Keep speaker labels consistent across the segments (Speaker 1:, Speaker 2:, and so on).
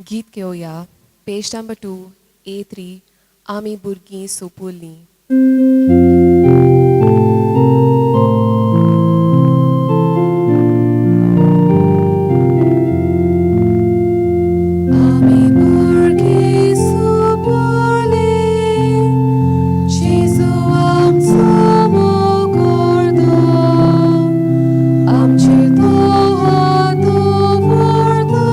Speaker 1: गीत घेवया, पेज number 2 A3, आमी भुरगीं सोपुरलीं. आमी भुरगीं सोपुरलीं, जेजू आमचो मोग करता, आमचेर तो हात दवरता,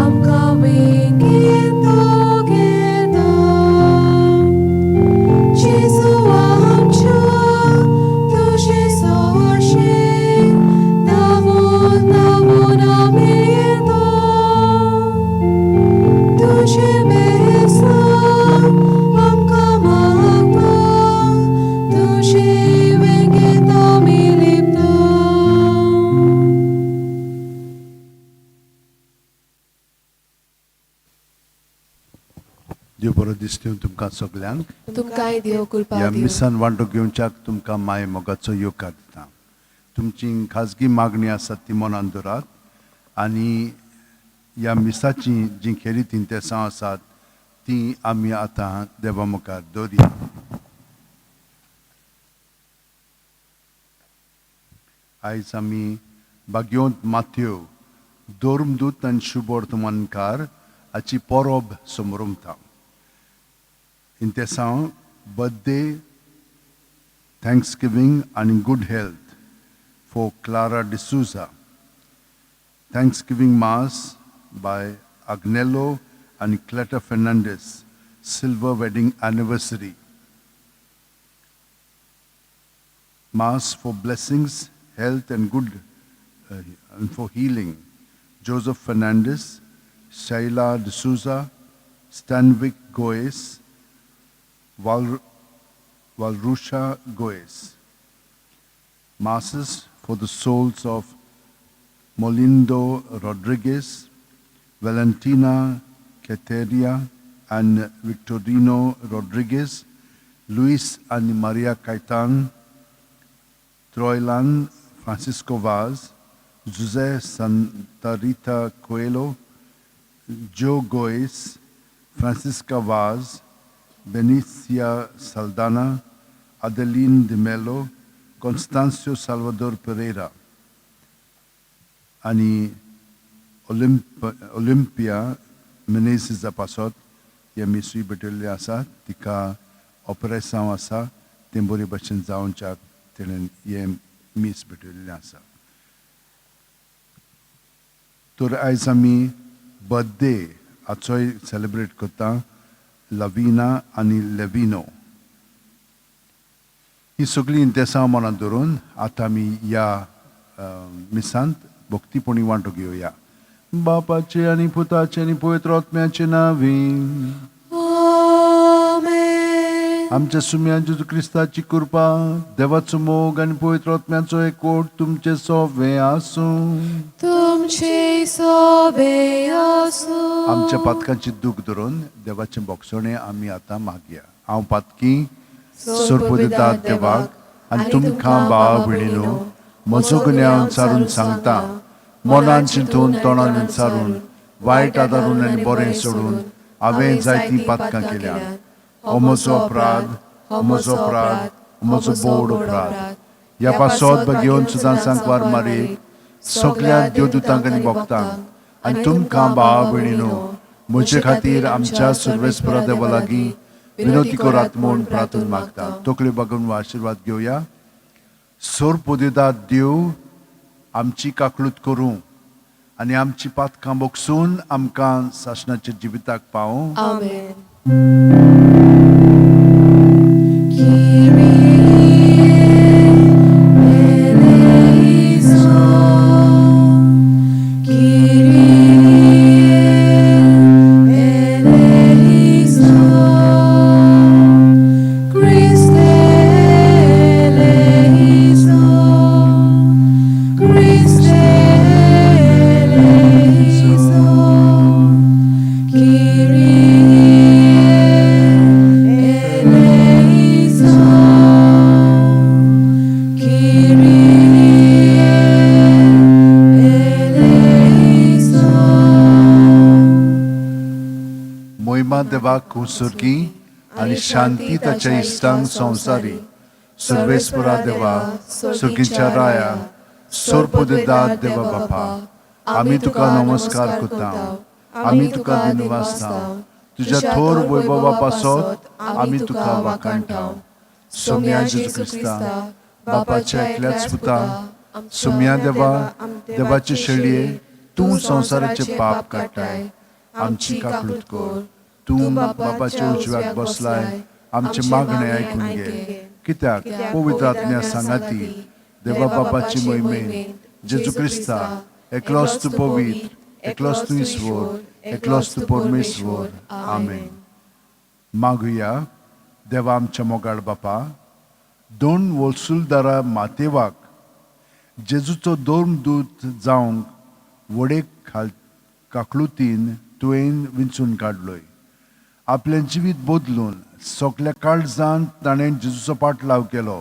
Speaker 1: आमकां वेंगेंत तो घेता. जेजू आमच्या तुजे सरशीं धांवून धांवून आमी येता, तुजें बेसांव आमकां मागता, तुजे वेंगेंत आमी लिपता.
Speaker 2: देव बरो दीस दिवं तुमकां सगल्यांक.
Speaker 1: तुमकांय देव कृपा
Speaker 2: ह्या
Speaker 1: दिवं.
Speaker 2: मिसान वांटो घेवच्याक तुमकां माय मोगाचो येवकार दिता. तुमची खाजगी मागणी आसा ती मनान दवरात आनी ह्या मिसाची जीं खेरीत इंतेसांव आसात ती आमी आतां देवा मुखार दवरया. आयज आमी भाग्यवंत माथ्यो धर्मदूत आनी शुभवर्तमानकार हाची परब समरमता. इंतेसांव बर्थडे, थँक्सगिवींग आनी good health for Clara D'Souza. Thanksgiving Mass by Agnello and Cleta Fernandez, silver wedding anniversary. Mass for blessings, health and good and for healing. Joseph Fernandez, Shaila D'Souza, Stanwick Goes, Valrusha Goes. Masses for the souls of Molindo Rodriguez, Valentina Keteria and Victorino Rodriguez, Luis and Maria Caitan, Troilan Francisco Vaz, Jose Santa Rita Coelho, Joe Goes, Francisca Vaz, Benicia Saldana, Adeline de Mello, Constancio Salvador Pereira आनी Olympia मिनेसिसा पासत हे मिसूय भेटयल्ले आसा. तिका ऑपरेसांव आसा, तें बरे भशेन जावच्याक तेणें हें मीस भेटयल्लें आसा. तर आयज आमी बर्थडे हाचोय सेलिब्रेट करता, लवीना आनी लेविनो. ही सगळीं इंतेसांव मनांत धरून आतां आमी ह्या मिसांत भक्तीपणी वांटो घेवया. बापाचे आनी पुताचे आनी पवित्र आत्म्याचे नांवी.
Speaker 1: आमेन.
Speaker 2: आमच्या सुम्या जेजू क्रिस्ताची कृपा, देवाचो मोग आनी पवित्र आत्म्याचो एकवट तुमचे सोवे आसूं.
Speaker 1: तुमचे सोबे आसूं.
Speaker 2: आमच्या पातकांची दूख धरून देवाचें बोगसणें आमी आतां मागया. हांव पातकी सोरपुदिता देवाक आनी तुमकां भाव भयणीनो म्हजो गुन्यांव सारून सांगता. मनान चिंतून, तोंडान सारून, वायट आदारून आनी बरें सोडून हांवें जायतीं पातकां केल्या. हो म्हजो अपराध, हो म्हजो अपराध, हो म्हजो बोड अपराध. ह्या पासत घेवन सुद्दां सांकवार मारीक, सगल्या देवदूतांक आनी भक्तांक आनी तुमकां भाव भयणीनो म्हजे खातीर आमच्या सर्वेस्परा देवा लागीं विनवती करात म्हूण प्रार्थना मागता. तकल्यो बागोवन आशिर्वाद घेवया. सोरपुदिदा देव आमची काकळूत करूं आनी आमची पातकां बोगसून आमकां सासणाच्या जिविताक पावूं.
Speaker 1: आमेन. Kyrie eleison, Kyrie eleison, Christe eleison, Christe eleison, Kyrie.
Speaker 2: मोहिमा देवाक सुर्गी आनी शांती ताच्या इश्टांक संवसारी. सर्वेस्परा देवा, सुर्गीच्या राया, सोरपोदेदा देवा बापा, आमी तुका नमस्कार करता, आमी तुका दिनवासता. तुज्या थोर वैभवा पासत आमी तुका वाखाणटा. सोम्या जेजू क्रिस्ता, बापाच्या एकल्याच पुता, सोम्या देवा, देवाचे शेळये, तूं संवसाराचे पाप काडटाय, आमची काकळूत कर. तूं बापाच्या उजव्याक बसलाय, आमचे मागणे आयकून घे. कित्याक पवित्र आत्म्या सांगाती देवा बापाची मोहिमेन जेजू क्रिस्ता, एकलोच तूं पवित्र, एकलोच तूं ईश्वर, एकलोच तूं परमेश्वर. आमेन. मागुया. देवा आमच्या मोगाळ बापा, दोन वलसुलदारा मातेवाक जेजूचो धर्मदूत जावंक वडेक खाल काकलुतीन तुवें विंचून काडलोय. आपलें जिवीत बदलून सगल्या काळजान ताणें जेजूचो पाटलाव केलो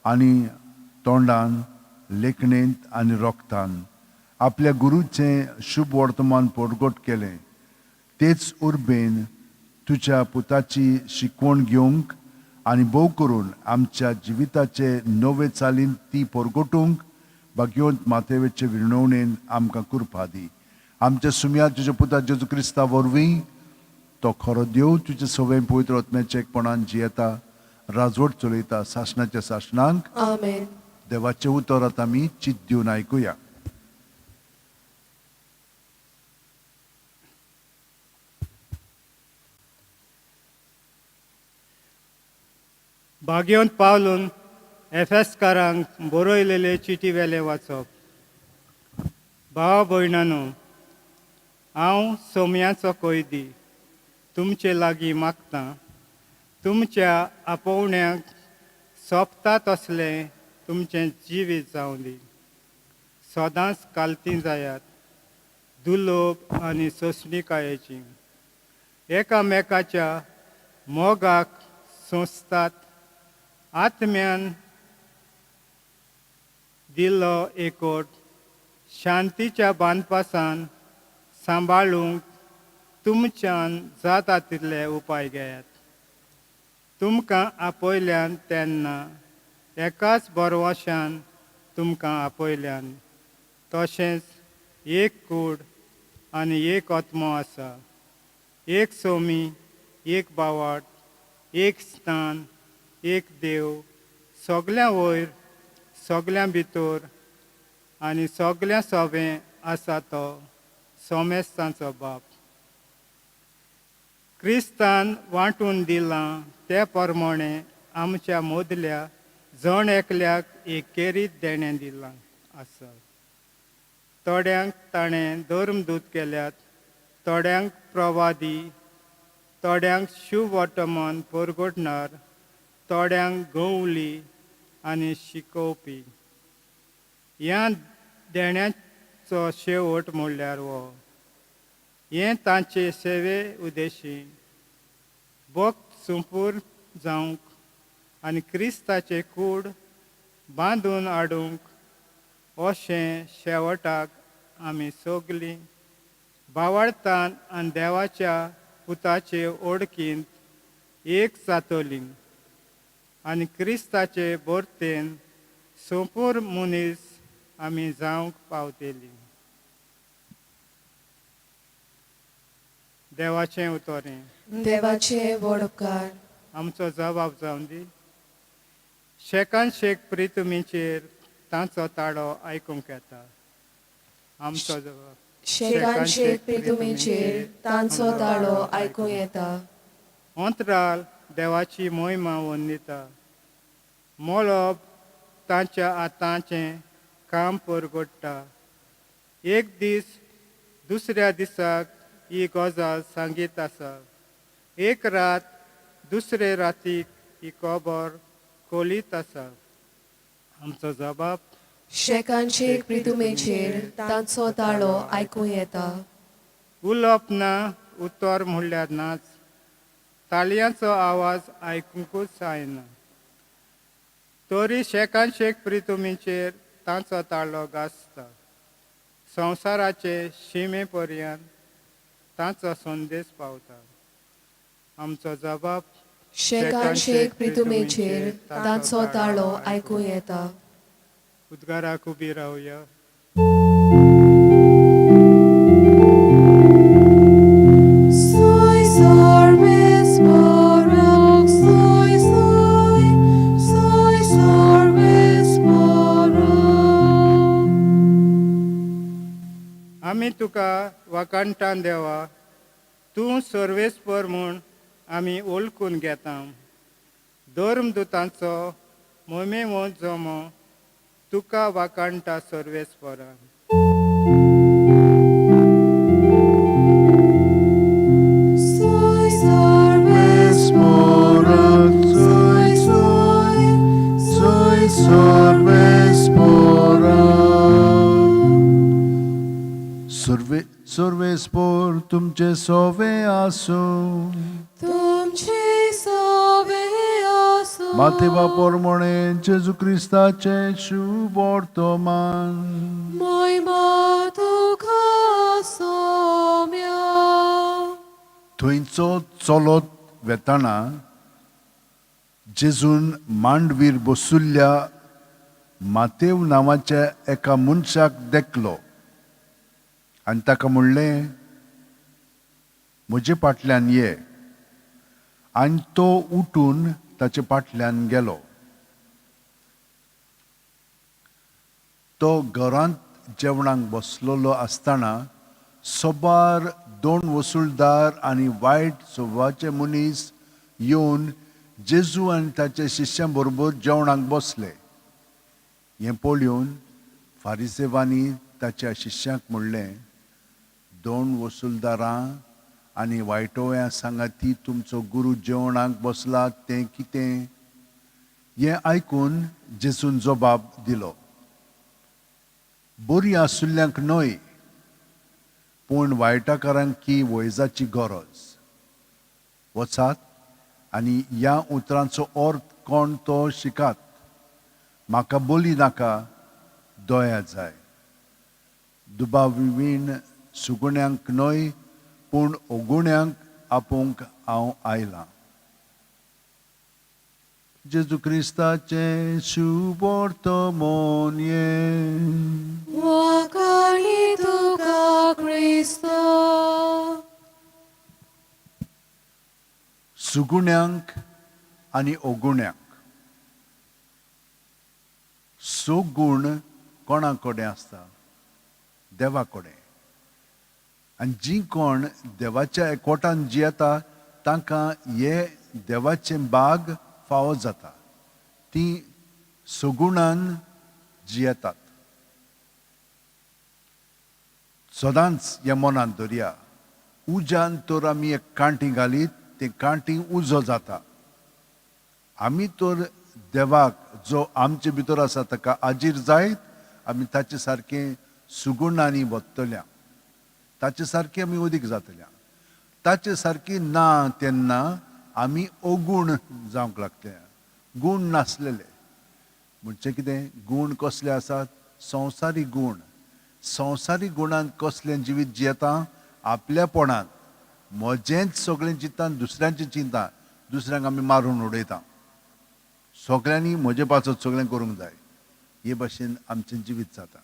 Speaker 2: आनी तोंडान, लेखणेंत आनी रोगतान आपल्या गुरूचें शुभ वर्तमान परगट केलें. तेच उर्बेन तुज्या पुताची शिकवण घेवंक आनी भोव करून आमच्या जिविताचे नवे चालीन ती परगटूंक भाग्यवंत मातेवेचे विनवणेन आमकां कृपा दी. आमच्या सुम्या तुज्या पुता जेजू क्रिस्ता वरवीं. तो खरो देव, तुजे सवय पवित्र आत्म्याच्या एकपणान जियेता, राजवट चलयता सासणाच्या सासणांक.
Speaker 1: आमेन.
Speaker 2: देवाचें उतर आतां आमी चित दिवन आयकुया.
Speaker 3: भाग्यवंत पावलून एफेसकारांक बरयलेले चिटी वेलें वाचप. भावा भयणानो, हांव सोम्याचो कैदी तुमचे लागीं मागतां, तुमच्या आपोवण्याक सोंपता तसलें तुमचें जिवीत जावं दी. सदांच कालती जायात, दुलोब आनी सोंसणिकायेची, एकामेकाच्या मोगाक सोंसतात, आत्म्यान दिल्लो एकवट शांतीच्या बांदपासान सांबाळूंक तुमच्यान जाता तितले उपाय घेयात. तुमकां आपयल्यान तेन्ना एकाच बरवशान तुमकां आपयल्यान, तशेंच एक कूड आनी एक आत्मो आसा, एक सोमी, एक बावाट, एक स्थान, एक देव, सगल्यां वयर, सगल्यां भितर आनी सगल्यां सोबें आसा तो सोमेस्तांचो बाप. क्रिस्तान वांटून दिलां ते प्रमाणे आमच्या मदल्या जण एकल्याक एक केरीत देणें दिलां आसा. थोड्यांक ताणें धर्मदूत केल्यात, थोड्यांक प्रवादी, थोड्यांक शुभवर्तमान परगटणार, थोड्यांक गवली आनी शिकोवपी. ह्या देण्याचो शेवट म्हणल्यार हो, हें तांचे सेवे उद्देशी भक्त सुपूर जावंक आनी क्रिस्ताचे कूड बांदून हाडूंक. अशें शेवटाक आमी सगलीं बावडतान आनी देवाच्या पुताचे ओडकींत एक जातलीं आनी क्रिस्ताचे भरतेन सोंपूर मनीस आमी जावंक पावतलीं. देवाचें उतरें.
Speaker 1: देवाचे व्हड उपकार.
Speaker 3: आमचो जबाब जावन दी. शेकान शेक प्रितुमीचेर तांचो ताळो आयकूंक येता. आमचो जबाब.
Speaker 1: शेकान शेक प्रितुमेचेर तांचो ताळो आयकूं येता.
Speaker 3: अंतराल देवाची मोहिमा वंदिता, मळब तांच्या आतांचें काम परगट्टा. एक दीस दुसऱ्या दिसाक ही गजाल सांगीत आसा, एक रात दुसरे रातीक ही खबर कोलीत आसा. आमचो जबाब.
Speaker 1: शेकान शेक प्रितुमेचेर तांचो ताळो आयकूं येता.
Speaker 3: उलोवप ना, उतर म्हणल्यार नाच, ताळयांचो आवाज आयकुंकूच आयना, तरी शेकान शेक प्रितुमीचेर तांचो ताळो गाजता. संवसाराचे शिमे पर्यंत तांचो संदेश पावता. आमचो जबाब
Speaker 1: शेकानशेक प्रितुमेचेर तांचो ताळो आयकूं येता.
Speaker 3: उद्गाराक उबी रावया.
Speaker 1: Soy sorbes porok, soy soy, soy sorbes porok.
Speaker 3: आमी तुका वाकांटान देवा, तूं सर्वेस्पर म्हूण आमी वळखून घेता. धर्मदुतांचो मोमेमो जमो तुका वाकांटा सर्वेस्परा.
Speaker 1: Soy sorbes porok, soy soy, soy sorbes porok.
Speaker 2: Survey सर्वेस्पोर तुमचे सोवे आसूं.
Speaker 1: तुमचे सोबे आसूं.
Speaker 2: मातेवा पोरमोणे जेजू क्रिस्ताचे शुभ वर्तमान.
Speaker 1: मोयमा तुका सोम्या.
Speaker 2: थंयचो चलत वेताना जेजून मांडवीर बसुल्ल्या मातेव नांवाच्या एका मनशाक देखलो आनी ताका म्हणलें, म्हजे फाटल्यान ये. आनी तो उठून ताचे फाटल्यान गेलो. तो घरांत जेवणाक बसलेलो आसतना सोबार दोन वसुलदार आनी वायट स्वभावाचे मनीस येवन जेजू आनी ताच्या शिश्यां बरोबर जेवणाक बसले. हें पळोवन फारिसेवांनी ताच्या शिश्यांक म्हणलें, दोन वसुलदारां आनी वायटोव्या सांगाती तुमचो गुरू जेवणाक बसला तें कितें? हें आयकून जेजून जबाब दिलो, बरी आसुल्ल्यांक न्हय पूण वायटाकारांक की वैजाची गरज. वचात आनी ह्या उतरांचो अर्थ कोण तो शिकात. म्हाका बोली नाका, दया जाय. दुबावीण सुगुण्यांक न्हय पूण अगुण्यांक आपोवंक हांव आयलां. जेजू क्रिस्ताचें शुभ वर्तमान हें.
Speaker 1: वाकाली तुका क्रिस्तो.
Speaker 2: सुगुण्यांक आनी अगुण्यांक. सगूण कोणा कडेन आसता? देवा कडेन. आनी जीं कोण देवाच्या एकवटान जियेता तांकां हे देवाचें बाग फावो जाता. तीं सगुणान जियेतात. सदांच हें मनांत दवरया, उज्यान तर आमी एक कांटी घालीत ते कांटी उजो जाता. आमी तर देवाक जो आमचे भितर आसा ताका आजीर जायत आमी ताचे सारकें सुगुणांनी वतल्या, ताचे सारकें आमी अदीक जातल्या. ताचे सारकी ना तेन्ना आमी अगूण जावंक लागतले, गूण नासलेले. म्हणजे कितें? गूण कसले आसात? संवसारीक गूण. संवसारीक गुणांत कसलें जिवीत जियेता? आपल्यापणांत म्हजेंच सगळें चिंता, दुसऱ्यांचें चिंता, दुसऱ्यांक आमी मारून उडयता. सगळ्यांनी म्हजे पासत सगळें करूंक जाय, हे भाशेन आमचें जिवीत जाता.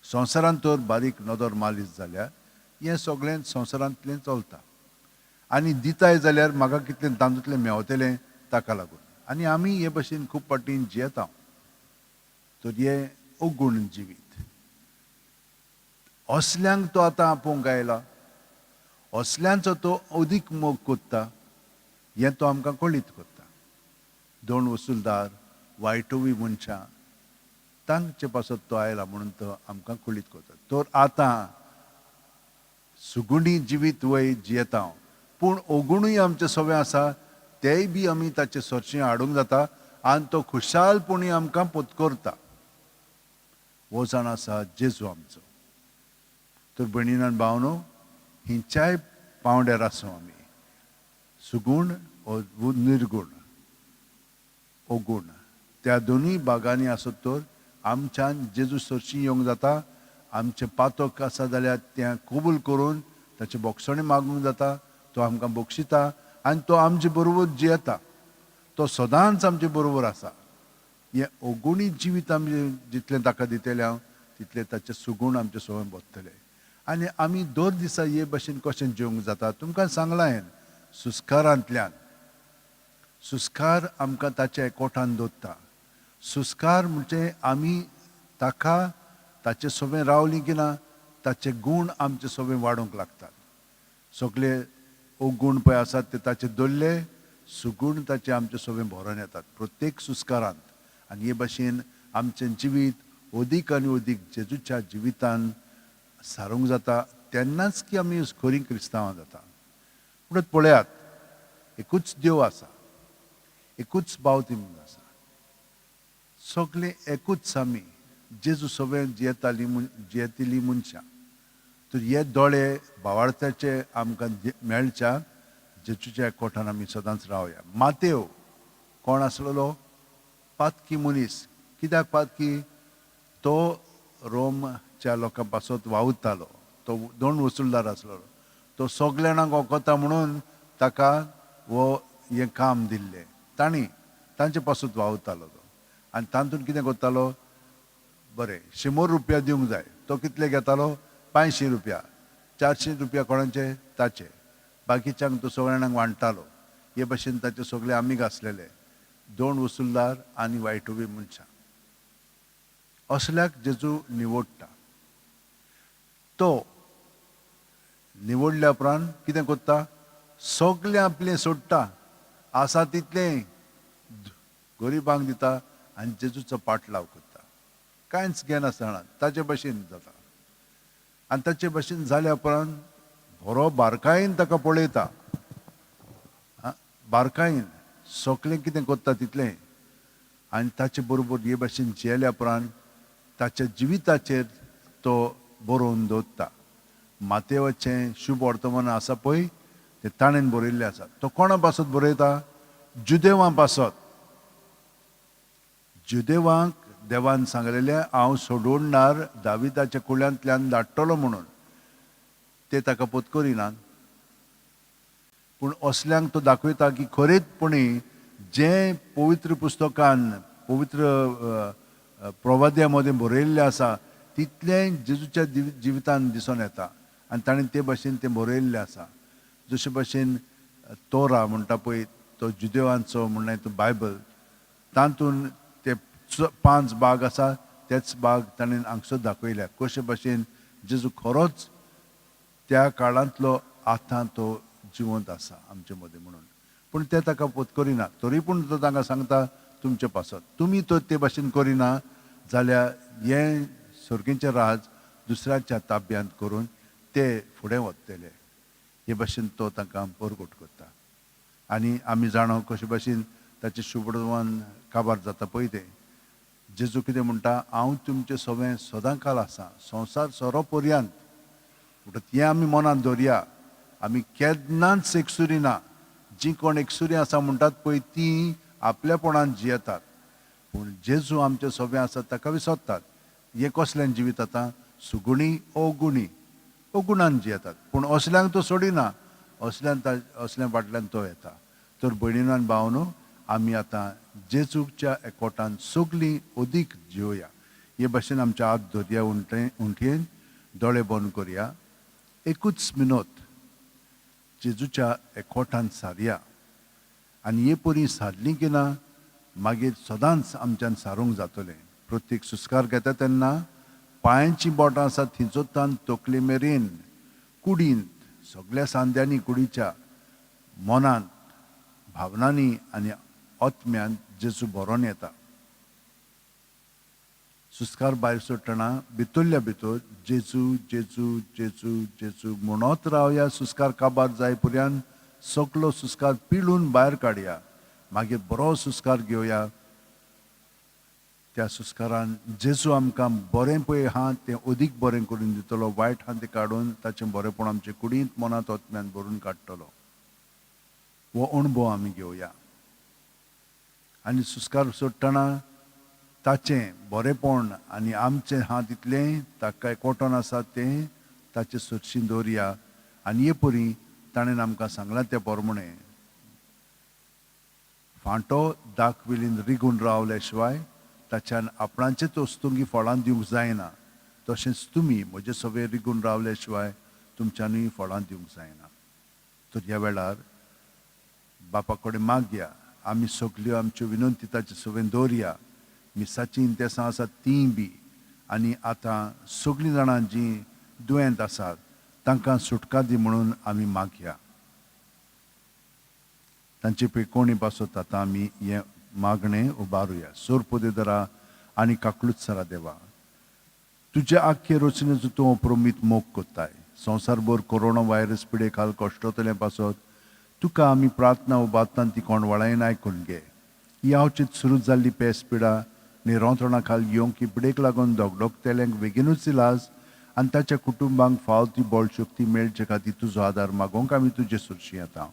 Speaker 2: संवसारांत तर बारीक नदर मालीत जाल्यार हें सगळें संवसारांतलें चलता. आनी दिताय जाल्यार म्हाका कितलें तातूंतलें मेवतलें ताका लागून. आनी आमी हे भाशेन खूब फावटीं जियेता. तर हें अगूण जिवीत असल्यांक तो आतां आपोवंक आयला, असल्यांचो तो अदीक मोग कोत्ता, हें तो आमकां कळीत करता. दोन वसुलदार वायटोवी मनशां तांचे पासत तो आयला म्हणून तो आमकां कळीत करता. तर आतां सुगुणी जिवीत वय जियेता, पूण अगुणूय आमचें सवें आसा, तेय बी आमी ताचे सरशीं हाडूंक जाता आनी तो खुशालपणी आमकां पोतकरता. हो जाण आसा जेजू आमचो. तर भयणीन भावनो, हिंच्याय पांवड्यार आसूं आमी, सुगूण ओ निर्गूण अगूण, त्या दोनूय भागांनी आसत तर आमच्यान जेजू सरशीं येवंक जाता. आमचें पातक आसा जाल्यार तें कबूल करून ताचें बोगसणें मागूंक जाता. तो आमकां बक्षिता आनी तो आमचे बरोबर जियेता, तो सदांच आमचे बरोबर आसा. हें अगुणी जिवीत आमचें जितलें ताका दितलें हांव तितलें ताचें सुगूण आमचे सगळें बदतलें. आनी आमी दर दिसा हे भशेन कशें जेवंक जाता तुमकां सांगलां हांवें, सुस्कारांतल्यान. सुस्कार आमकां ताच्या एकवटान दवरता. सुस्कार म्हणजे आमी ताका ताचे सवें रावलीं की ना ताचे गूण आमचे सवें वाडोवंक लागतात. सगळे अवगूण पळय आसात ते ताचे दवरले, सुगूण ताचे आमचे सवें भरोन येतात प्रत्येक सुस्कारांत. आनी हे भशेन आमचें जिवीत अदीक आनी अदीक जेजूच्या जिवितान सारूंक जाता तेन्नाच की आमी खरीं क्रिस्तांवां जाता. म्हणटच पळयात, एकूच देव आसा, एकूच बावतीम आसा, सगळे एकूच आमी जेजू सगळें जियेताली जियेतली मनशां. तर हे दोळे भावार्थ्याचे आमकां मेळच्या जेजूच्या कोठान आमी सदांच रावया. मातेव कोण आसलेलो? पातकी मनीस. कित्याक पातकी? तो रोमच्या लोकां पासत वावुरतालो, तो दोन वसुलदार आसलेलो, तो सगल्या जाणांक वखता म्हणून ताका हो हें काम दिल्लें, तांणी तांचे पासत वावुरतालो तो. आनी तातूंत कितें करतालो? बरें 100 रुपया दिवंक जाय, तो कितले घेतालो? 500 रुपया, 400 रुपया कोणाचे? ताचे. बाकीच्यांक तो सगळ्या जाणांक वांट्टालो. हे भशेन ताचे सगळे आमीग आसलेले, दोन वसुलदार आनी वायटुवी मनशां. असल्याक जेजू निवडटा. तो निवडल्या उपरांत कितें करता? सगळें आपलें सोडटा, आसा तितलें गरिबांक दिता आनी जेजूचो पाटलाव करता. कांयच घेनासतना ताचे भशेन जाता. आनी ताचे भशेन जाल्या उपरांत बरो बारकायेन ताका पळयता, बारकायेन सगळें कितें करता तितलें. आनी ताचे बरोबर हे भशेन जियेल्या उपरांत ताच्या जिविताचेर तो बरोवन दवरता. मातेवाचें शुभ वर्तमान आसा पळय तें ताणें बरयल्लें आसा. तो कोणा पासत बरयता? जुदेवां पासत. जुदेवांक देवान सांगलेलें हांव सोडवणार दाविदाच्या कुळ्यांतल्यान धाडटलो म्हणून. ते ताका पोतकरिनात, पूण असल्यांक तो दाखयता की खरेंचपणी जें पवित्र पुस्तकान पवित्र प्रवाद्या मदें बरयल्लें आसा तितलें जेजूच्या जिवितान दिसून येता. आनी ताणें ते भशेन तें बरयल्लें आसा. जशे भशेन तोरा म्हणटा पळय तो जुदेवांचो म्हणल्यार तो बायबल, तातूंत ते 5 भाग आसा, तेच भाग ताणें हांगसर दाखयल्या कशे भशेन जेजू खरोच त्या काळांतलो आतां तो जिवंत आसा आमचे मदें म्हणून. पूण ते ताका पोत करिना, तरी पूण तो तांकां सांगता तुमचे पासत तुमी तर ते भाशेन करिना जाल्यार हें सर्गीचें राज दुसऱ्याच्या ताब्यांत करून ते फुडें वतले. हे भाशेन तो तांकां परगट करता. आनी आमी जाणा कशे भाशेन ताचें शुभवर्तमान काबार जाता पळय तें. जेजू कितें म्हणटा? हांव तुमचें सगळें सदां काल आसा, संवसार सोरो पर्यंत. म्हणटा हें आमी मनांत दवरया. आमी केन्नाच एकसुरी ना. जीं कोण एकसुरी आसा म्हणटात पळय तीं आपल्यापणान जियेतात, पूण जेजू आमचे सगळें आसा ताका विसरतात. हें कसल्यान जिवीत आतां? सुगुणी अवगुणी, अवगुणान जियेतात. पूण असल्यांक तो सोडिना, असल्यान असल्या फाटल्यान तो येता. तर भयणीनो आनी भावनो, आमी आतां जेजूच्या एकवटान सगळीं अदीक जिवया. हे भाशेन आमच्या हात धरया उंटयेन, दोळे बंद करया, एकूच मिनत जेजूच्या एकवटान सारया. आनी हे परी सारली की ना मागीर सदांच आमच्यान सारूंक जातलें. प्रत्येक सुस्कार घेता तेन्ना पांयांचीं बोटां आसा थिंचोतान तकले मेरेन कुडींत सगळ्या सांद्यांनी, कुडीच्या मनांत, भावनांनी आनी आत्म्यांत जेजू भरोन येता. सुस्कार भायर सोडटना भितरल्या भितर जेजू जेजू जेजू जेजू म्हणत रावया. सुस्कार काबार जाय पर्यंत सगलो सुस्कार पिळून भायर काडया. मागीर बरो सुस्कार घेवया. त्या सुस्कारान जेजू आमकां बरें पळय आहा तें अदीक बरें करून दितलो, वायट आहा तें काडून ताचें बरेंपण आमचे कुडींत मनांत आत्म्यान भरून काडटलो. हो अणभव आमी घेवया. आनी सुस्कार सोडटना ताचें बरेंपण आनी आमचें आहा तितलें ताका एकवटोन आसा तें ताचें सरशी दवरया. आनी हे परी ताणें आमकां सांगलां त्या प्रमाणें फांटो दाखवेलीन रिगून रावल्या शिवाय ताच्यान आपणाचेच वस्तुंगी फळां दिवंक जायना, तशेंच तुमी म्हजे सवे रिगून रावल्या शिवाय तुमच्यानूय फळां दिवंक जायना. तर ह्या वेळार बापा कडेन मागया, आमी सगल्यो आमच्यो विनंती ताचे सवेन दवरया. मिसाचीं इंतेसां आसात तींय बी, आनी आतां सगळीं जाणां जीं दुयेंत आसात तांकां सुटका दी म्हणून आमी मागया. तांचे पेकोणी पासत आतां आमी हें मागणें उबारुया. सोरपोदेदरा आनी काकलूत देवा, तुज्या आख्खे रचनेचो तूं अप्रमीत मोग कोत्ताय. संवसारभर कोरोना व्हायरस पिडे खाल कश्टतले पासत तुका आमी प्रार्थना उबारता ती कोणवाळायन आयकून घे. ही आवचीत सुरू जाल्ली पेस पिडा निरंत्रणा खाल येवंक ही पिडेक लागून धगधगतेल्यांक बेगीनूच इलाज आनी ताच्या कुटुंबांक फाव ती बळशक्ती मेळचे खातीर तुजो आदार मागोवंक आमी तुजे सुरशी येता.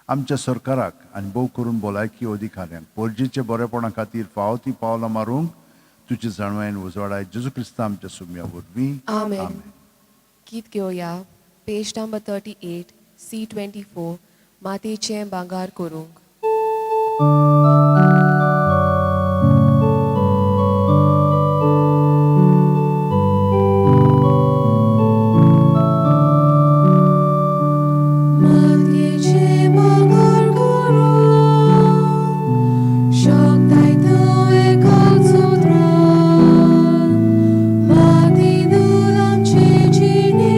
Speaker 2: आमच्या सरकाराक आनी भोव करून भलायकी अधिकाऱ्यांक पोरजेचे बरेपणा खातीर फाव ती पावलां मारूंक तुजे जाणवायेन उजवाडाय. जेजू क्रिस्ता आमच्या सुम्या वरवीं.
Speaker 1: आमेन. गीत घेवया पेज नंबर 38 C24, मातेचें भांगार करूंक. मातयेचें भांगर करूंक शकताय तूं एकाच उतरान, माती धूल आमचे जिणेक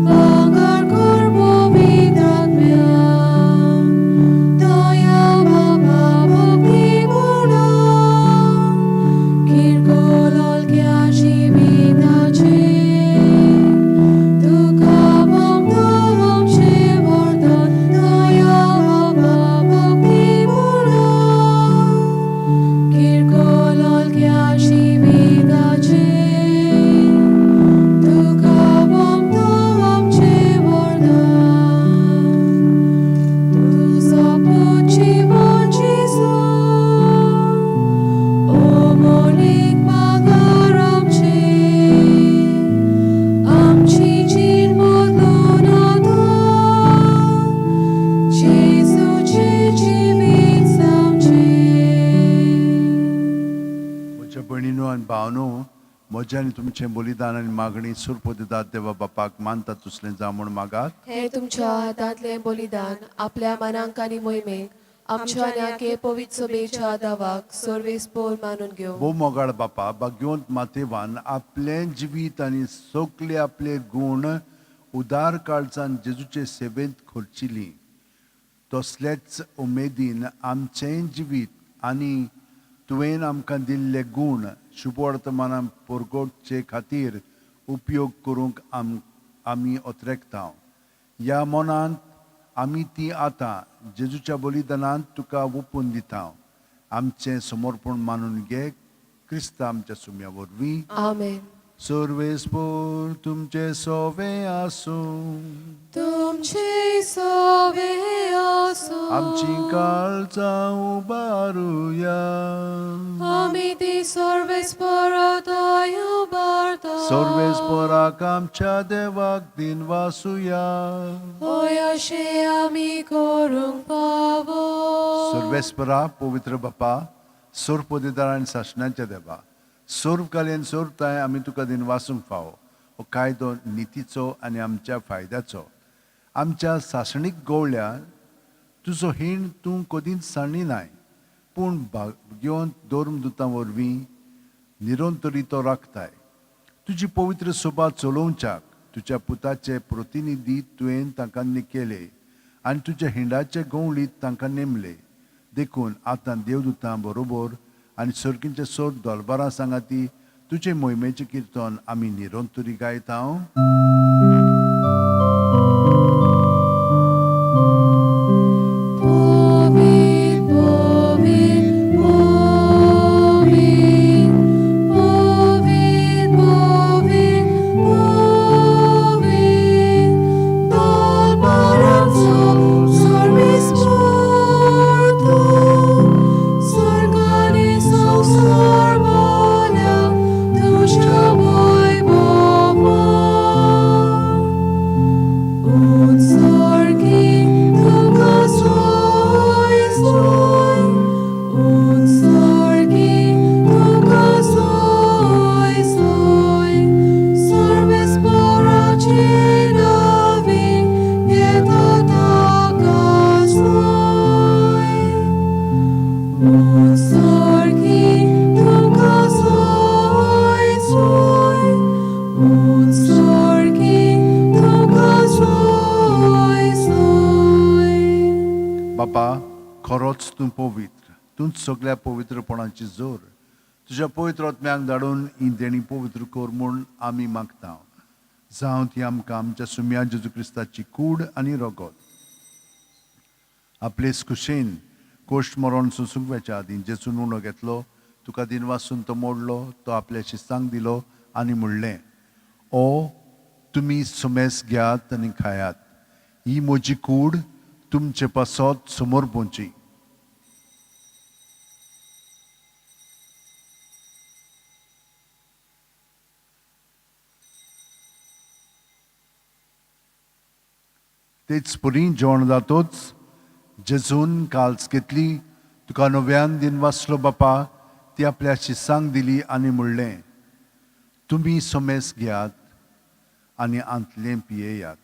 Speaker 1: भांगर कर पवित्र आत्म्यान. दया बाबा भक्ती गुणान किरकोळ हलक्या जिविताचेर तुका भोगता आमचें वरदान. दया बाबा भक्ती गुणान किरकोळ हलक्या जिविताचेर तुका भोगता आमचें वरदान. तूं सोपूत जीवन जेजू, अमोलीक भांगर आमचें, आमची जीण बदलून आतां जेजूचें जिवीत जावचें.
Speaker 2: म्हज्या भयणीनो आनी भावनो, म्हजें आनी तुमचें बलिदान आनी मागणी सुरपोदेदात देवा बापाक मानता तसलें जावं म्हूण मागात.
Speaker 1: हें तुमच्या हातांतलें बलिदान आपल्या मनांक आनी मोहिमेक आमच्या आनी आखे पवित्र सभेच्या दावाक सर्वेस्पोर मानून घेवं.
Speaker 2: भोव मोगाळ बापा, भाग्यवंत मातेवान आपलें जिवीत आनी सगळे आपले गूण उदार काळजान जेजूचे सेवेंत खर्चिली, तसलेच उमेदीन आमचेंय जिवीत आनी तुवें आमकां दिल्ले गूण शुभवर्तमानान परगटचे खातीर उपयोग करूंक आमी अत्रेकता. ह्या मनांत आमी ती आतां जेजूच्या बलिदानांत तुका ओपून दिता. आमचें समर्पण मानून घे क्रिस्ता आमच्या सुम्या वरवीं.
Speaker 1: आमेन.
Speaker 2: सर्वेस्पोर तुमचे सोवे आसूं.
Speaker 1: तुमचे सोवे आसूं.
Speaker 2: आमची काळजां उबारुया.
Speaker 1: आमी ती सर्वेस्पराताय उबारता.
Speaker 2: सर्वेस्पोराक आमच्या देवाक दिन वासुया.
Speaker 1: होय अशें आमी करूंक पावो.
Speaker 2: सर्वेस्परा पवित्र बापा, सोरपोदेदार आनी सासणाच्या देवा, सोर्वकालीन सोरताय आमी तुका दिन वासूंक फावो. हो कायदो नितीचो आनी आमच्या फायद्याचो. आमच्या सासणीक गवळ्या तुजो हीण तूं कदींच सांडली नाय, पूण भाग्यवंत धर्मदुतां वरवीं निरंतरी तो राखताय. तुजी पवित्र सोबा चलोवच्याक तुज्या पुताचे प्रतिनिधी तुवें तांकां केले आनी तुज्या हिंडाचे गवळीत तांकां नेमले. देखून आतां देवदुतां बरोबर आनी सर्गींचे सोद दलबारां सांगाती तुजे मोहिमेचें किर्तन आमी निरंतरी गायता.
Speaker 1: पवित्र पवित्र पवित्र पवित्र पवित्र पवित्र दलबारांचो सर्वेस्पोर तूं, स्वर्ग आनी संवसार भरल्या तुज्या वैभवान.
Speaker 2: बापा, खरोच तूं पवित्र, तूंच सगळ्या पवित्रपणाची जोर. तुज्या पवित्र आत्म्याक धाडून ही देणी पवित्र कर म्हूण आमी मागता. जावं ती आमकां आमच्या सुम्या जेजू क्रिस्ताची कूड आनी रगत. आपले खुशेन कोश्ट मरण सोंसूंक वेच्या आदीं जेजून उणो घेतलो, तुका दिनवासून तो मोडलो, तो आपल्या शिस्तांक दिलो आनी म्हणलें, ओ तुमी सुमेस घेयात आनी खायात, ही म्हजी कूड तुमचे पासत समोर पोवची. तेच परी जेवण जातोच जेजून काल्स घेतली, तुका नव्यान दिन वाचलो बापा, ती आपल्या शिसांक दिली आनी म्हणलें, तुमी सोमेस घेयात आनी आंतलें पियेयात,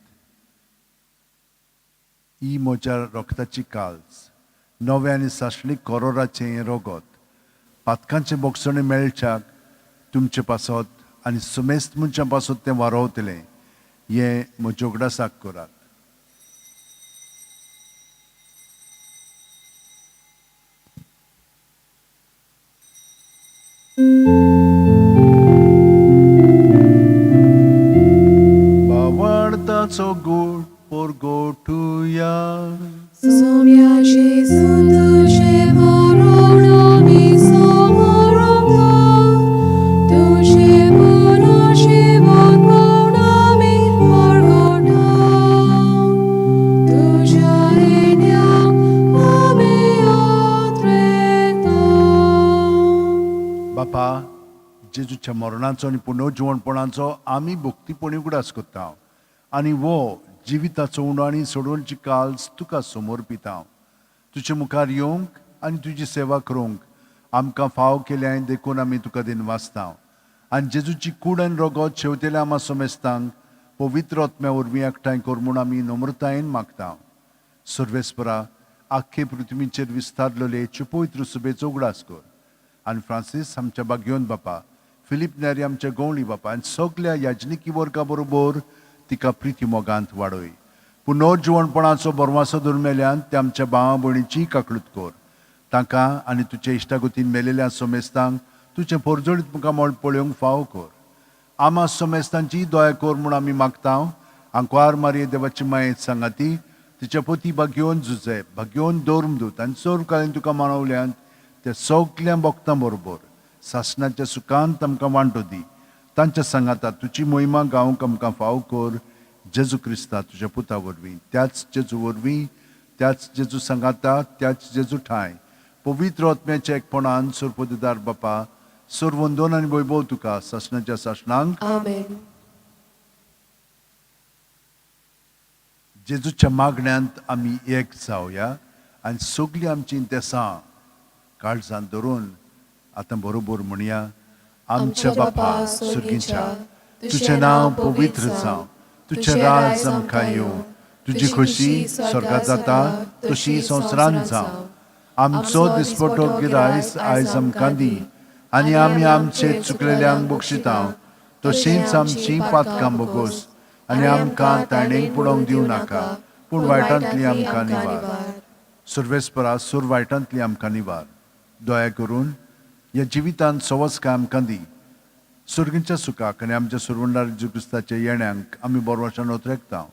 Speaker 2: ही म्हज्या रक्ताची काल्स, नवें आनी सासणीक करोराचें हें रगत, पातकांचें बोगसणें मेळच्याक तुमचे पासत आनी सुमेस्त मनशां पासत तें वारोवतलें, हें म्हज्या उगडासाक करात. बावडताचो गोड पोरगोटुया.
Speaker 1: सोम्या जेजू तुजें मरण आमी समोरता, तुजें पुनर्जीवनपण आमी परगटा, तुज्या येण्याक आमी आत्रेता.
Speaker 2: बापा, जेजूच्या मरणाचो आनी पुनर्जिवणपणाचो आमी भक्तीपणी उगडास करता आनी वो जिविताचो उणो आनी सोडवणची काल्स तुका समर्पिता. तुजे मुखार येवंक आनी तुजी सेवा करूंक आमकां फाव केल्याय देखून आमी तुका दिनवासता. आनी जेजूची कूड आनी रगत शेवतेल्या आमा समेस्तांक पवित्र आत्म्या वरवीं एकठांय कर म्हूण आमी नम्रतायेन मागता. सर्वेस्परा, आख्खे पृथ्वीचेर विस्तारलेले पवित्र सुबेचो उगडास कर आनी फ्रांसीस आमच्या बागयोन बापा, फिलीप नेरी आमच्या गवळी बापा आनी सगल्या याजनिकी वर्गा बरोबर तिका प्रिती मोगांत वाडय. पुनर्जिवणपणाचो बरवासो धरून मेल्यान ते आमच्या भावा भयणीची काकळूत कर. तांकां आनी तुजे इश्टागतीन मेलेल्या सोमेस्तांक तुजें पोरजोळीत मुखामळ पळोवंक फावो कर. आमा सोमेस्तांची दया कर म्हूण आमी मागता. आंकवार मारये देवाची मायेत सांगाती तिच्या पती भाग्योन जुजे भाग्योन दवरून आनी सर्व काळीन तुका मानवल्यान त्या सगल्या भक्तां बरोबर सासणाच्या सुखांत आमकां वांटो दी. तांच्या सांगाता तुजी मोहिमा गावंक आमकां फाव कर, जेजू क्रिस्ता तुज्या पुता वरवीं, त्याच जेजू वरवीं, त्याच जेजू सांगाता, त्याच जेजू ठांय पवित्र आत्म्याच्या एकपणान सरपदीदार बापा, सर्व वंदन आनी वैभव तुका सासणाच्या सासणांक.
Speaker 1: आमेन.
Speaker 2: जेजूच्या मागण्यांत आमी एक जावया आनी सगळीं आमचीं देसां काळजान धरून आतां बरोबर म्हणया. आमच्या बापा सुर्गीच्या, तुजें नांव पवित्र जावं, तुजें राज आमकां येवं, तुजी खोशी स्वर्गात जाता तशी संवसारांत जावं. आमचो दिसपटो गिरायस आयज आमकां दी आनी आमी आमचे चुकलेल्यांक बक्षिता तशींच आमची पातकां बोगोस आनी आमकां ताणेक पडोवंक दिवं नाका, पूण वायटांतली आमकां निवार. सर्वेस्परा, सूर वायटांतली आमकां निवार. दया करून ह्या जिवितांत सवस काय आमकां दी. सुर्गींच्या सुखाक आनी आमच्या सुरवंडार जेजू क्रिस्ताच्या येण्यांक आमी बरवाशान ओतरेकता.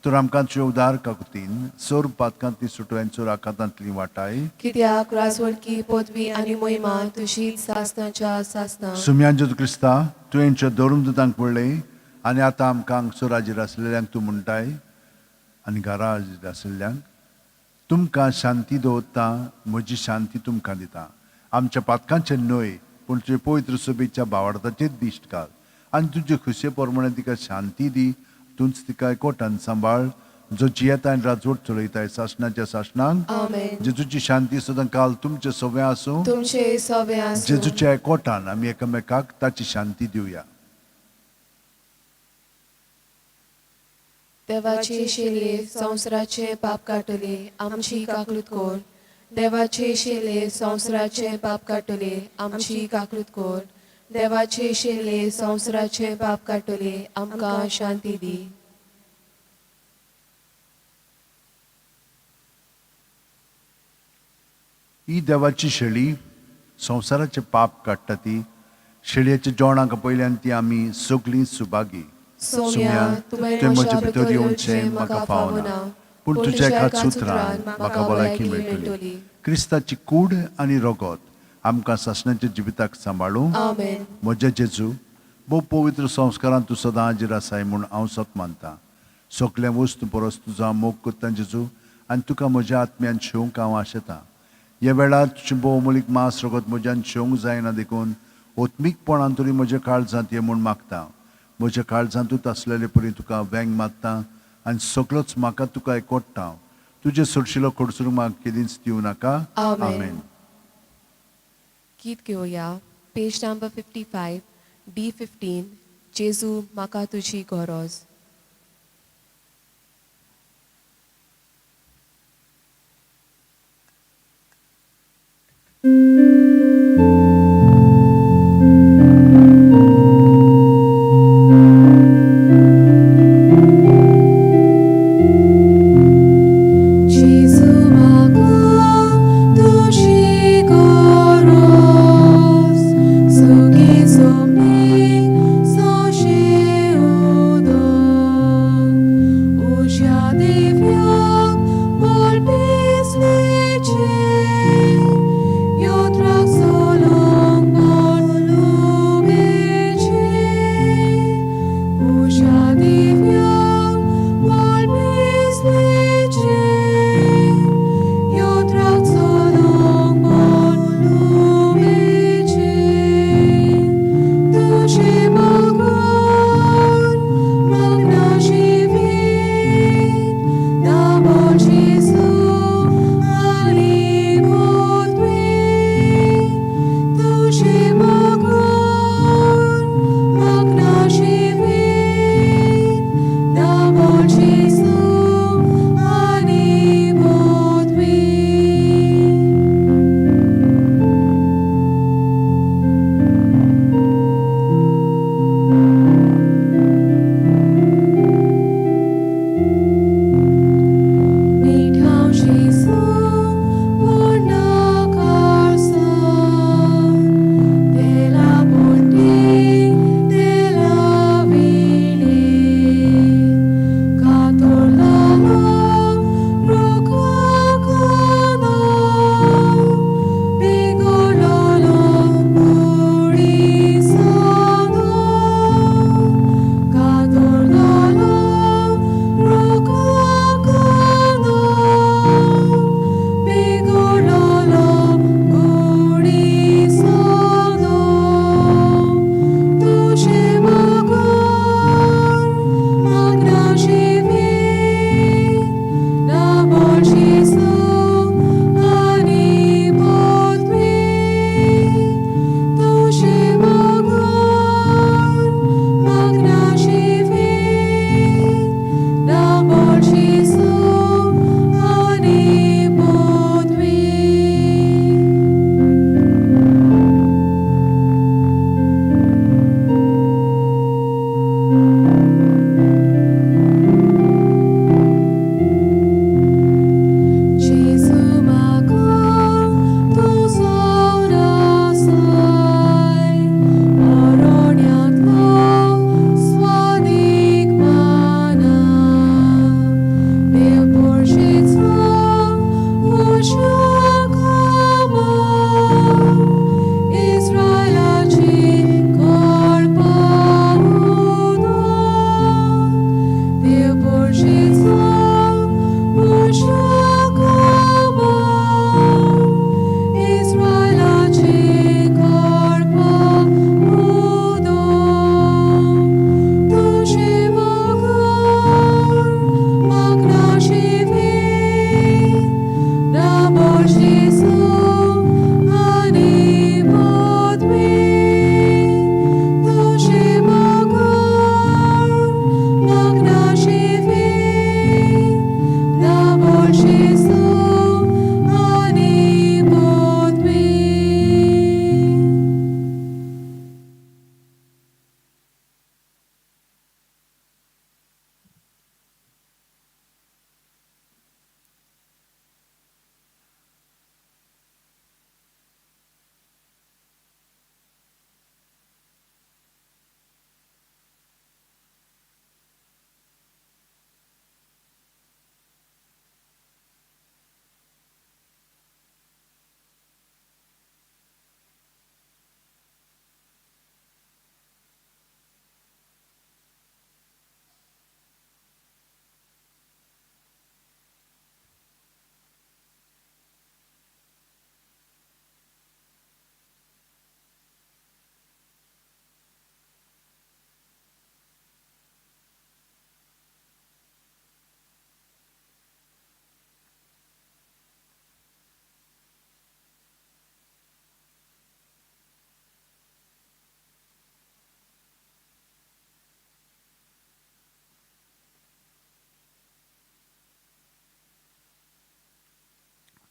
Speaker 2: तर आमकां तुजे उदार काकुतीन सोर पातकांतली सुटो आनी सोर आखातांतली वाटाय.
Speaker 1: कित्याक राजवटकी, पदवी आनी मोहिमा तुजीच सासणाच्या सासणां.
Speaker 2: सुम्यान जेजू क्रिस्ता, तुवेंच्या धरून दुतांक पडले आनी आतां आमकां हांगसर हाजीर आसलेल्यांक तूं म्हणटाय आनी घरा हाजीर आशिल्ल्यांक, तुमकां शांती दवरता, म्हजी शांती तुमकां दिता. आमच्या पातकांचेर न्हय पूण तुजे पवित्र सभेच्या बावार्थाचेर दिश्ट घाल आनी तुजे खुशये प्रमाणे तिका शांती दी. तूंच तिका एकवटान सांबाळ, जो जियेता आनी राजवट चलयताय सासणाच्या सासणांक.
Speaker 1: आमेन.
Speaker 2: जेजूची शांती सदां काल तुमचे सगळें आसूं.
Speaker 1: तुमचे सवे आसूं.
Speaker 2: जेजूच्या एकवटान आमी एकामेकाक ताची शांती दिवया.
Speaker 1: देवाचे शेले, संवसाराचे पाप काडटले, आमची काकूत कर. देवाचे शेले, संवसाराचे पाप काडटले, आमची काकूत कर. देवाचे शेले, संवसाराचे पाप काडटले, आमकां शांती दी.
Speaker 2: ही देवाची शेळी संवसाराचें पाप काडटा ती शेळयेच्या जेवणाक पयल्यान ती आमी सगळीं सुभागी.
Speaker 1: सोम्या, तुवें म्हज्या भितर येवचें म्हाका फावना, पूण तुज्या एकाच उतरान म्हाका भलायकी मेळटली.
Speaker 2: क्रिस्ताची कूड आनी रगत आमकां सासणाच्या जिविताक सांबाळूं.
Speaker 1: आमेन.
Speaker 2: म्हज्या जेजू, भोव पवित्र संस्कारान तूं सदां हाजीर आसाय म्हूण हांव सत मानतां. सगल्या वस्तू परस तुजो हांव मोग करतां जेजू, आनी तुका म्हज्या आत्म्यान शेवंक हांव आशेतां. ह्या वेळार तुजें भोव अमोलीक मांस रगत म्हज्यान शेवंक जायना देखून ओत्मीकपणान तरी म्हज्या काळजांत ये म्हूण मागता. म्हज्या काळजांतूच आसलेले परी तुका वेंग मारता आनी सगळोच म्हाका तुका एकवटता. तुजें सरशिलो कडसरूंक म्हाका केदींच दिवं नाका.
Speaker 1: आमेन. गीत घेवया, पेज नंबर 55, D15, जेजू म्हाका तुजी गरज. जेजू म्हाका तुजी गरज, सुखी सोमणी सोशे उदक, उज्या दिव्याक बोलपिसलेचें, योत्राक सोलोंग बोलुबेचें, उज्या दिव्याक बोलपिसलेचें, योत्राक सोलोंग बोलुबेचें, तुजें बगर म्हाका जिवीत ना.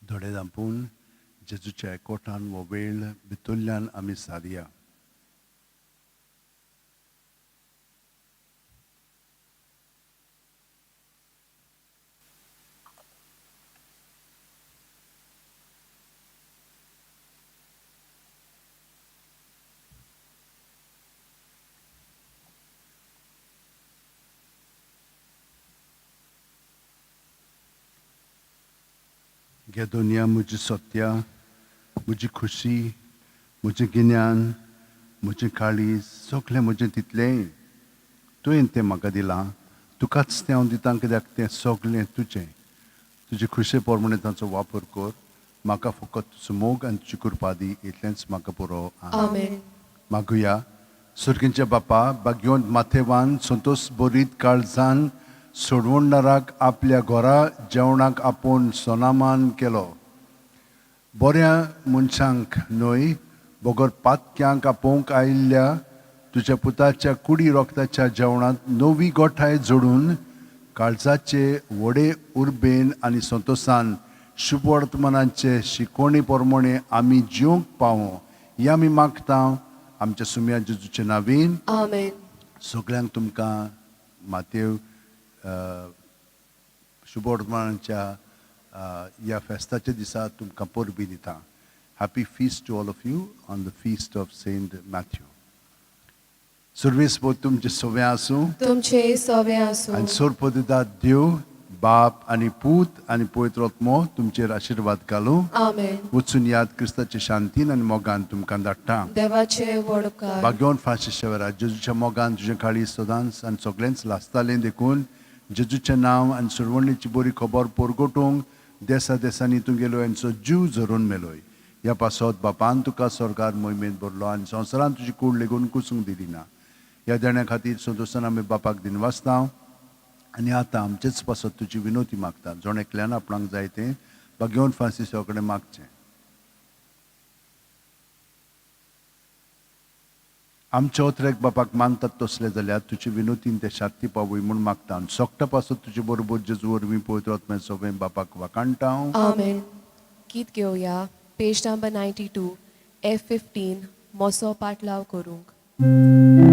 Speaker 2: दोळे धांपून जेजूच्या एकवटान हो वेळ भितरल्यान आमी सारया. घे दुनिया म्हजी सत्या, म्हजी खुशी, म्हजें गिन्यान, म्हजें काळीज, सगळें म्हजें तितलेंय तुवें तें म्हाका दिलां. तुकाच तें हांव दितां कित्याक तें सगळें तुजें. तुजे खुशे प्रमाणे तांचो वापर कर. म्हाका फकत तुजो मोग आनी तुजी कृपा दी, इतलेंच म्हाका पुरो.
Speaker 1: आमेन.
Speaker 2: मागुया. सर्गींच्या बापा, भाग्यवंत माथेवान संतोश बरीत काळजान सोडवणदाराक आपल्या घरा जेवणाक आपोवन सोनामान केलो. बऱ्या मनशांक न्हय बगर पातक्यांक आपोवंक आयिल्ल्या तुज्या पुताच्या कुडी रोगताच्या जेवणांत नवी गोठाय जोडून काळजाचे व्हडे उर्बेन आनी संतोशान शुभवर्तमानाचे शिकवणी प्रमाणे आमी जिवंक पावूं हें आमी मागता आमच्या सुम्या जेजूचे नावीन.
Speaker 1: आमेन.
Speaker 2: सगळ्यांक तुमकां मातेव शुभवर्तमानाच्या ह्या फेस्ताच्या दिसा तुमकां परबी दिता. Happy feast to all of you on the feast of Saint Matthew. सर्वेस्पर तुमचें सवें आसूं.
Speaker 1: तुमचे सवे आसूं.
Speaker 2: आनी सोरपदिदात देव बाप आनी पूत आनी पवित्र आत्मो तुमचेर आशिर्वाद घालूं.
Speaker 1: आमेन.
Speaker 2: वचून याद क्रिस्ताचे शांतीन आनी मोगान तुमकां धाडटा.
Speaker 1: देवाचे व्हड उपकार.
Speaker 2: भाग्यवंत फ्रांसीस शेवरा, जेजूच्या मोगान तुजें काळीज सदांच आनी सगळेंच लासतालें, देखून जेजूचें नांव आनी सुरवणीची बरी खबर परगटूंक देसा देसांनी तूं गेलो यांचो जीव झरोवन मेलोय. ह्या पासत बापान तुका स्वर्गार मोहिमेंत भरलो आनी संवसारान तुजी कूड लेगून कुसूंक दिली ना. ह्या देण्या खातीर संतोशान आमी बापाक दिनवासता आनी आतां आमचेच पासत तुजी विनवती मागता. जण एकल्यान आपणाक जाय तें भाग्यवंत फ्रांसीसा कडेन मागचें. आमच्या ओत्रेक बापाक मानतात तसले जाल्यार तुजे विनोतीन ते शांती पावय म्हूण मागता आनी सोकटा पासत तुजे बरोबर जेजू वरवीं पवित्र आत्म्या सगळें बापाक वाखाणटा हांव.
Speaker 1: आमेन. गीत घेवया, पेज नंबर 92, F 15, मोसो पाटलाव करूंक.